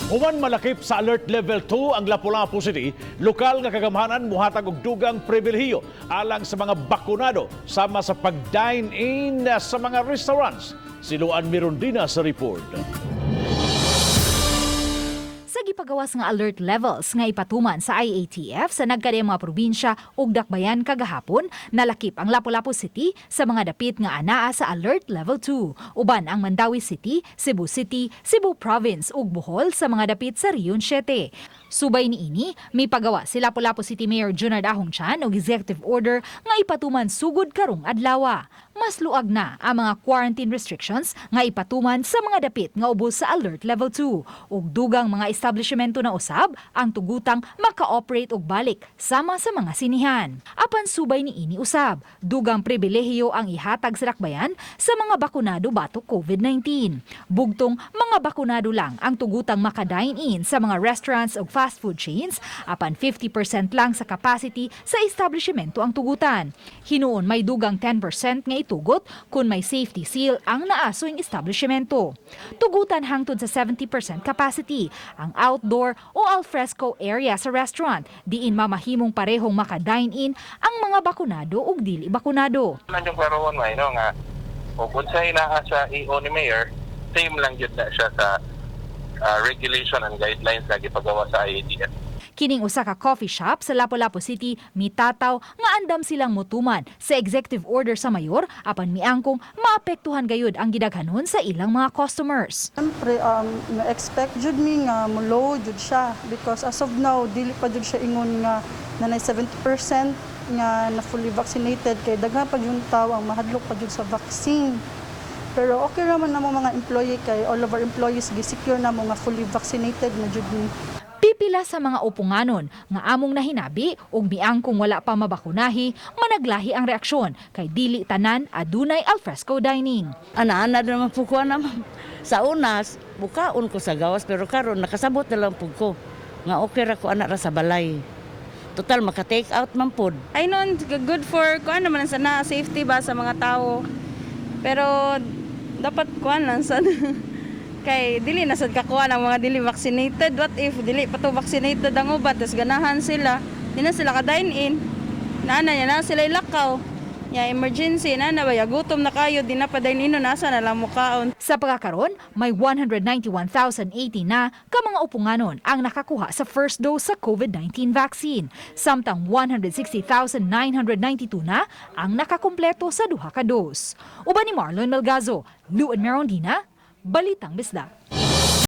Human malakip sa Alert Level 2 ang Lapu-Lapu City, lokal nga kagamhanan muhatag og dugang pribilehiyo alang sa mga bakunado sama sa pag-dine-in sa mga restaurants. Si Luan Mirondina sa report. Sa gipagawas nga alert levels nga ipatuman sa IATF sa nagkadaiyang mga probinsya ug dakbayan kagahapon, nalakip ang Lapu-Lapu City sa mga dapit nga anaa sa Alert Level 2. Uban ang Mandaue City, Cebu City, Cebu Province ug Bohol sa mga dapit sa Region 7. Subay niini, mipagawa si Lapu-Lapu City Mayor Junard Ahong Chan og executive order nga ipatuman sugod karong adlaw. Mas luag na ang mga quarantine restrictions nga ipatuman sa mga dapit nga ubos sa Alert Level 2 ug dugang mga establishmento na usab ang tugutang maka-operate og balik sama sa mga sinihan. Apan subay niini usab, dugang pribilehiyo ang ihatag sa dakbayan sa mga bakunado batok COVID-19. Bugtong mga bakunado lang ang tugutang maka-dine-in sa mga restaurants ug fast food chains, apan 50% lang sa capacity sa establishmento ang tugutan. Hinuon may dugang 10% nga itugot kung may safety seal ang naa sa establishmento. Tugutan hangtod sa 70% capacity ang outdoor o alfresco area sa restaurant, diin mamahimong parehong maka-dine-in ang mga bakunado ug dili bakunado. Lang yung klarohon may no nga o kung sa naa sa EO ni Mayor, same lang jud na siya sa regulation and guidelines na gipagawa sa IATF. Kining usa ka coffee shop sa Lapu-Lapu City mitataw nga andam silang motuman sa executive order sa mayor, apan miangkong maapektuhan gayud ang gidaghanon sa ilang mga customers. Siyempre, na-expect jud mi nga mo-low jud siya because as of now, dili pa jud siya ingon nga nanay 70% nga na fully vaccinated kay daghan pa jud tawo ang mahadlok pa jud sa vaccine. Pero okay raman namo mga employee kay all of our employees gi-secure na mo nga fully vaccinated na jud mi. Pipila sa mga upunganon nga among nahinabi ug miangkong wala pa mabakunahi, managlahi ang reaksyon kay dili tanan adunay alfresco dining. Ana-ana na naman po ko na, ma'am. Sa una, bukaon ko sa gawas, pero karon nakasabot na lang po ko. Nga okay ra ko ana ra sa balay. Total, maka-take out man pod. Ay noon, good for kuan naman sa na safety ba sa mga tao. Pero dapat kuan lang sa kay dili na sad kakuha ng mga dili vaccinated. What if dili pa to vaccinated ang uban, tas ganahan sila? Di na sila ka dine in. Nana niya na sila ilakaw. Ya emergency na na ba ya, gutom na kayo, di na pa dine in, nasa na lang mukaon. Sa pagkakaron, may 191,080 na ka mga upunganon ang nakakuha sa first dose sa COVID-19 vaccine. Samtang 160,992 na ang nakakumpleto sa duha ka dose. Uban ni Marlon Melgazo, Luan Merondina, Balitang Bisdak.